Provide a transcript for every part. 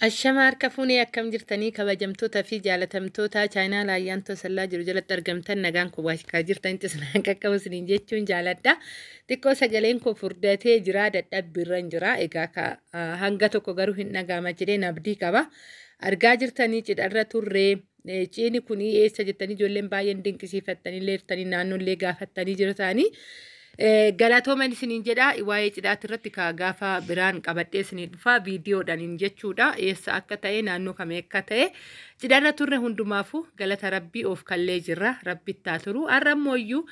Ashama harka fuunee, akkam jirtanii kabajamtoota fi jaalatamtoota chaayinaa Ayyaantoo Sallaa jiru jalatti argamtan? Nagaan koo bakka jirtanitti isin qaqqabu isiniin jechuun jaaladha. Xiqqoo sagaleen koo furdatee jira, dadhabbiirra hin jira. Egaa hanga tokko garuu hin dhaga'ama jedhee abdii qaba. Argaa jirtanii, cidharra turree. Ciini kun eessa jettanii ijoolleen baay'een dinqisiifattanii leertanii naannoollee gaafattanii jirtanii. Galatooman isiniin jedha. Waa'ee cidhaati irratti ka gaafa biraan qabadhee isinii dhufa viidiyoodhaan jechuudha. Eessa akka ta'e, naannoo kamii akka ta'e. Cidharra turre. Hundumaafuu galata Rabbii, of kallee jirra, Rabbitti haa turu. Har'a immoo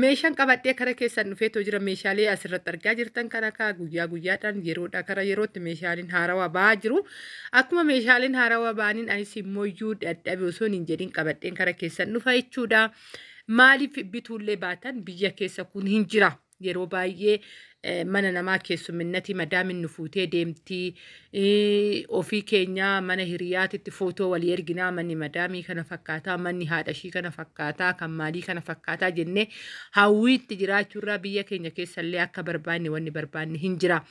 meeshaan qabadhee kara keessan dhufeetoo jira. Meeshaalee asirratti argaa jirtan kana kaa guyyaa guyyaadhaan, yeroodha kara yerootti meeshaaleen haarawaa ba'aa jiru. Akkuma meeshaaleen haarawaa ba'aniin anis immoo dadhabe osoo hin jedhin qabadheen kara keessan dhufa jechuudha. Maaliif bituullee baatan, biyya keessa kun hin jira. Yeroo baay'ee mana namaa keessumminnati madaamin nu fuutee deemti. Ofii keenya mana hiriyaatitti footoo walii erginaa, manni madaamii kana fakkaataa, manni haadha ishii kana fakkaataa, kan maalii kana fakkaataa jennee hawwiitti jiraachuurraa biyya keenya keessallee akka barbaanne wanni barbaanne hin jira.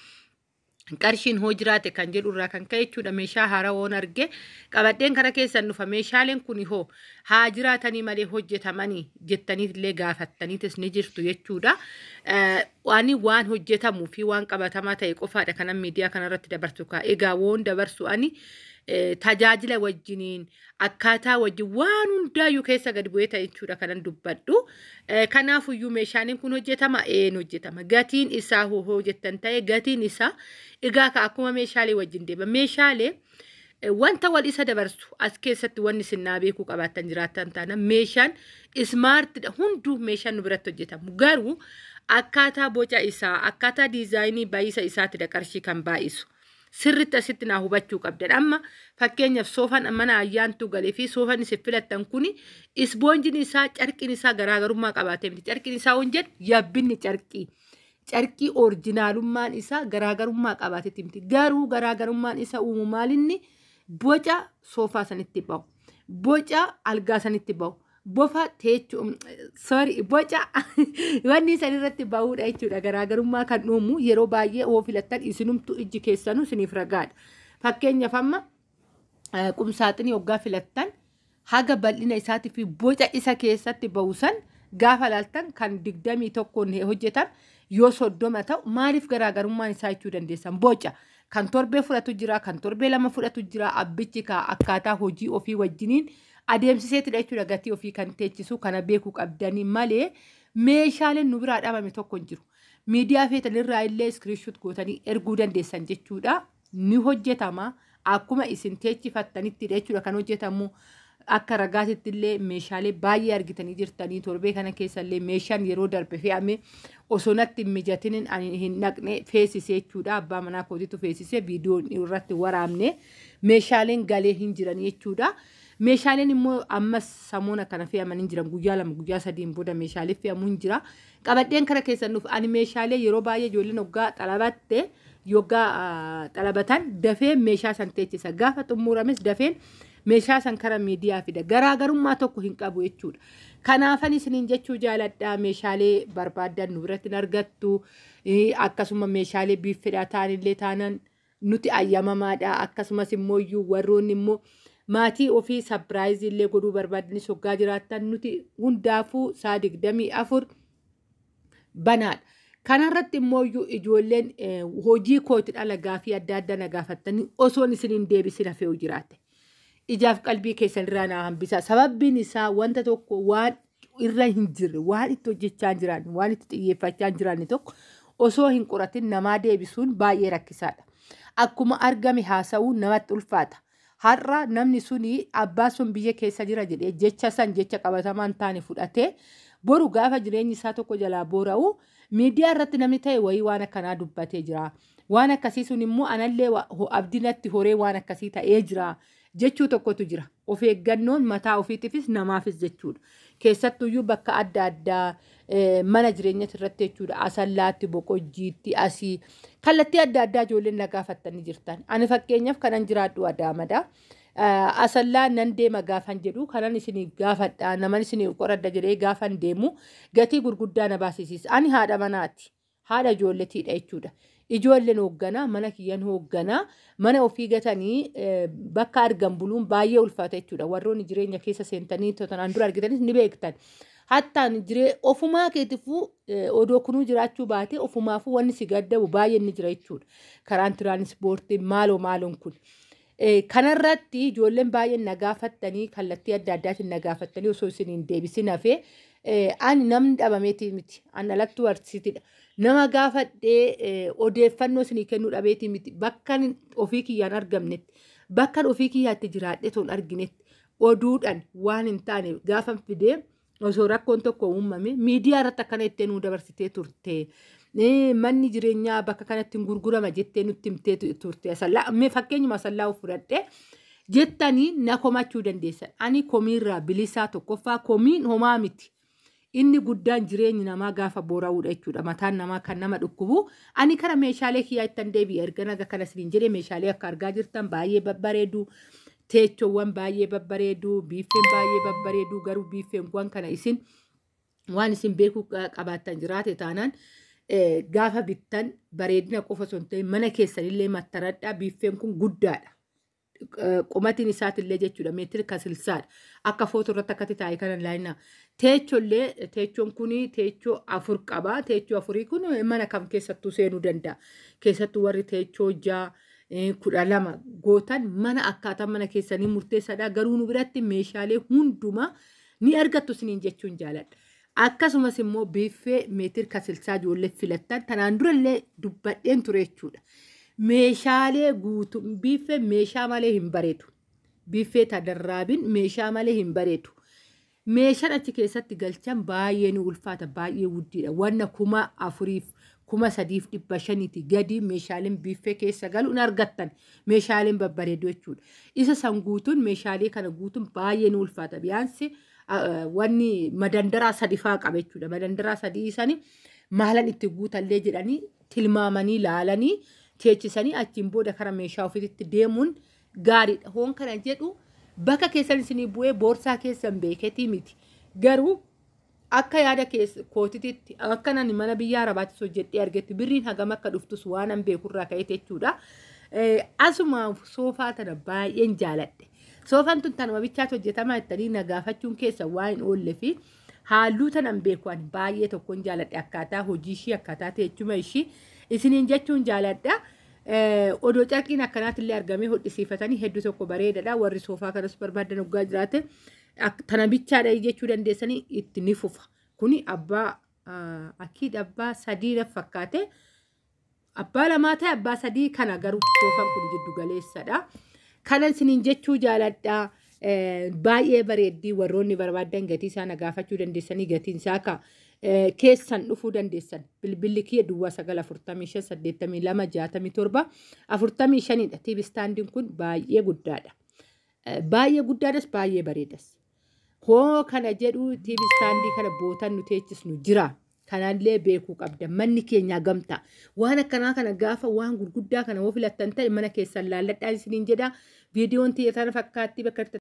Qarshiin hoo jiraate kan jedhu irraa kan ka'e jechuudha, meeshaa haaraa woon arge qabadheen kara keessan dhufa. Meeshaaleen kun hoo haa jiraatanii malee hojjetamanii jettaniitillee gaafattaniitis ni jirtu jechuudha. Ani waan hojjetamuu fi waan qabatamaa ta'e qofaadha kanan miidiyaa kanarratti dabarsu kaa. Egaa woon dabarsu ani tajaajila wajjiniin, akkaataa wajjin, waan hundaayyuu keessa gadi bu'ee ta'e jechuudha kanan dubbadhu. Kanaafuyyuu meeshaaleen kun hojjetama, een hojjetama. Gatiin isaa hoo jettan ta'e, gatiin isaa egaa ka akkuma meeshaalee wajjin deema. Meeshaalee wanta wal isa dabarsu as keessatti wanni isin naa beekuu qabaattan jiraattan taana, meeshaan smartidha hunduu. Meeshaan nu biratti hojjetamu garuu akkaataa boca isaa, akkaataa diizaayinii baay'isa isaatidha qarshii kan baay'isu. Sirritti asitti naa hubachuu qabdan. Amma fakkeenyaaf soofaan mana Ayyaantuu galee fi soofaan isin filattan kuni isboonjiin isaa, carqiin isaa garaagarummaa qabaatee miti. Carqiin isaa hon jedhu, yabbinni carqii. Carqii originalummaan isaa garaagarummaa qabaateeti miti. Garuu garaagarummaan isa uumu maalinni? Boca soofaa sanitti bahu. Boca algaa sanitti bahu. Bofa teechuu, sorry, boca wanni san irratti bahuudha jechuudha. Garaagarummaa kan uumu yeroo baay'ee hoo filattan isinumtu ijji keessanuu isiniif ragaadha. Fakkeenyaaf amma qumsaaxinii hoggaa filattan, haga bal'ina isaatii fi boca isa keessatti bahu san gaafa laaltan, kan 21n hojjetan yoo 30 ta'u maaliif garaagarummaan isaa jechuu dandeessan. Boca kan torbee fudhatu jira, kan torbee 2 fudhatu jira. Abbichi akkaataa hojii ofii wajjiniin adeemsiseetidha jechuudha gatii ofii kan teechisu. Kana beekuu qabdanii malee meeshaaleen nu biraa dhabame tokko hin jiru. Miidiyaa feetanirraa illee screenshot gootanii erguu dandeessan jechuudha. Ni hojjetama, akkuma isin teechifattanittidha jechuudha kan hojjetamu. Akka ragaatitti illee meeshaalee baay'ee argitanii jirtanii. Torbee kana keessa illee meeshaan yeroo darbe fe'ame osoo natti hin mijatinin ani hin dhaqne feesisee jechuudha. Abbaa manaa kootitu feesisee, viidiyoo irratti waraabne, meeshaaleen galee hin jiran jechuudha. Meeshaaleen immoo ammas samoona kana fe'aman hin jiran. Guyyaa 2, guyyaa 3n booda meeshaalee fe'amuu hin jira. Qabadheen kana keessan dhufu ani meeshaalee yeroo baay'ee ijoolleen hoggaa xalabatte, yoggaa xalabatan dafee meeshaa san teechisa. Gaafa xumurames dafeen meeshaa san kara miidiyaa fida. Garaagarummaa tokko hin qabu jechuudha. Kanaafan isiniin jechuu jaaladha. Meeshaalee barbaaddan nu biratti hin argattu. Akkasuma meeshaalee biiffedhaa ta'anillee taanan nuti ayyamamaadha. Akkasumas immoo iyyuu warroonni immoo maatii ofii surprise illee godhuu barbaadanis hoggaa jiraattan, nuti hundaafuu saa 24 banaadha. Kanarratti immoo iyyuu ijoolleen hojii kooti dhala gaafii adda addaa na gaafattanii osoon isin hin deebisin hafee jiraate, ijaaf qalbii keessan irraa naa hambisa. Sababbiin isaa wanta tokko waan irra hin jirre, waan itti hojjechaa hin jiraanne, waan itti xiyyeeffachaa hin jiraanne tokko osoo hin qoratin namaa deebisuun baay'ee rakkisaadha. Akkuma argame haasa'uun namatti ulfaata. Har'a namni suni abbaa sun biyya keessa jira jedhee jecha san jecha qabatamaan taane fudhatee, boru gaafa jireenyi isaa tokko jalaa boora'u, miidiyaa irratti namni ta'e wayii waan akkanaa dubbatee jira. Waan akkasii sun immoo anallee abdii natti horee waan akkasii ta'ee jira jechuu tokkotu jira. Of eeggannoon mataa ofiitiifis namaafis jechuudha. Keessattuyyuu bakka adda addaa mana jireenyaa irratti jechuudha. Asallaatti, Boqojjiitti, asii kallattii adda addaa ijoolleen na gaafattanii jirtan. Ani fakkeenyaaf kanan jiraadhu Adaamadha. Asallaa nan deema gaafan jedhu, kanan isiniif gaafadha, naman isiniif qoradha jedhee gaafan deemu gatii gurguddaa na baasisiisa. Ani haadha manaati. Haadha ijoolleetiidha jechuudha. Ijoolleen hoogganaa, mana kiyyan hoogganaa, mana ofii gatanii bakka argan buluun baay'ee ulfaata jechuudha. Warroonni jireenya keessa seentanii tanaan dura argitanis ni beektan. Hattaan jiree ofumaa keetifuu odoo kunuu jiraachuu baate ofumaafuu wanni si gaddabu baay'een ni jira jechuudha. Karaan tiraanispoortii maaloo maaloon kun. Kanarratti ijoolleen baay'een na gaafattanii kallattii adda addaatiin na gaafattanii osoo isin hin deebisin hafee, ani namni dhabameetii miti. Ani alattuu arsiitidha. Nama gaafadhee odeeffannoo isinii kennuu dhabeetii miti. Bakka ofii kiyyaan argamnetti, bakka ofii kiyyaatti jiraadhee toon arginetti oduudhaan waan hin taane gaafa fidee osoo rakkoon tokko uumame miidiyaa irratti akkana ittee nuu dabarsitee turte. Manni jireenyaa bakka kanatti hin gurgurama jettee nutti himtee turte. Mee fakkeenyuma Asallaa fudhadhee jettanii na komachuu dandeessan. Ani komiirraa bilisaa. Tokkoffaa, komiin homaa miti. Inni guddaan jireenyi namaa gaafa boora'uudha jechuudha. Mataan namaa kan nama dhukkubu. Ani kara meeshaalee kiyyaa ittan deebi'e. Erga naga kana isiniin jedhee, meeshaalee akka argaa jirtan baay'ee babbareedu. Teechoowwan baay'ee babbareedu. Biiffeen baay'ee babbareedu. Garuu biiffeewwan kana isin waan isin beekuu qabaattan jiraate taanaan, gaafa bittan bareedina qofa osoo hin ta'in mana keessanillee mattaradhaa. Biiffeen kun guddaadha. Qumatiin isaatillee jechuudha meetira kasilsaadha. Akka footoo irratti akkatti taa'e kana laayinaa. Teechollee, teechoon kun teechoo 4 qaba. Teechoo afurii kun mana kam keessattuu seenuu danda'a. Keessattuu warri teechoo 6, 12 gootan mana akkaataa mana keessanii murteessaadha. Garuu nu biratti meeshaalee hundumaa ni argattu isiniin jechuun jaaladha. Akkasumas immoo biiffee meetira kasilsaa ijoollee filattan tanaan durallee dubbadheen ture jechuudha. Meeshaalee guutuu, biiffee meeshaa malee hin bareedu. Biiffee tadarraabin meeshaa malee hin bareedu. Meeshaan achi keessatti galchan baay'ee ni ulfaata, baay'ee guddiidha. Wanna 4000f 3500ti gadi meeshaaleen biiffee keessa galu hin argattan. Meeshaaleen babbareedu jechuudha. Isa san guutuun, meeshaalee kana guutuun baay'ee ni ulfaata. Biyaansi wanni madandaraa sadi faa qaba jechuudha. Madandaraa sadii sani maalan itti guutallee jedhanii tilmaamanii laalanii teechisanii achiin booda kara meeshaa ofiitti deemuun gaariidha. Hoon kana jedhu bakka keessan isinii bu'ee boorsaa keessan beeketii miti. Garuu akka yaada kootititti, akka nani mana biyya Arabaattis hojjedhee argetti, birriin hagam akka dhuftus waan an beekurraa ka'e jechuudha. Asuma soofaa tana baay'een jaaladhe. Soofaan tun tanuma bichaatu hojjetamaa jettanii na gaafachuun keessa waan hin oolle fi halluu tanan beeku ani baay'ee tokkoon jaaladhe, akkaataa hojii ishii, akkaataa teechuma ishii isiniin jechuun jaaladha. Odoo carqiin akkanaatillee argamee hodhisiifatanii hedduu tokko bareedaadha. Warri soofaa kanas barbaadan waggaa jiraate tana bichaadha jechuu dandeessanii itti ni fufa. Kuni abbaa akiid abbaa sadii na fakkaate. Abbaa lamaa ta'e, abbaa sadii kana, garuu soofaan kun jiddu galeessadha. Kana isiniin jechuu jaaladha. Baay'ee bareeddii. Warroonni barbaadan gatii isaa na gaafachuu dandeessanii, gatiin isaa akka keessan dhufuu dandeessan. Bilbilli kiyya 0945 82 67 45dha. TV standiin kun baay'ee guddaadha. Baay'ee guddaadhas, baay'ee bareedas. Hoo kana jedhu TV standii kana bootan nu teechisnu jira. Kanallee beekuu qabda. Manni keenya gamtaa. Waan akkanaa kana gaafa waan gurguddaa kana hoo filattan ta'e mana keessan laalladhaa isiniin jedha. Viidiyoon tiyya tana fakkaatti bakka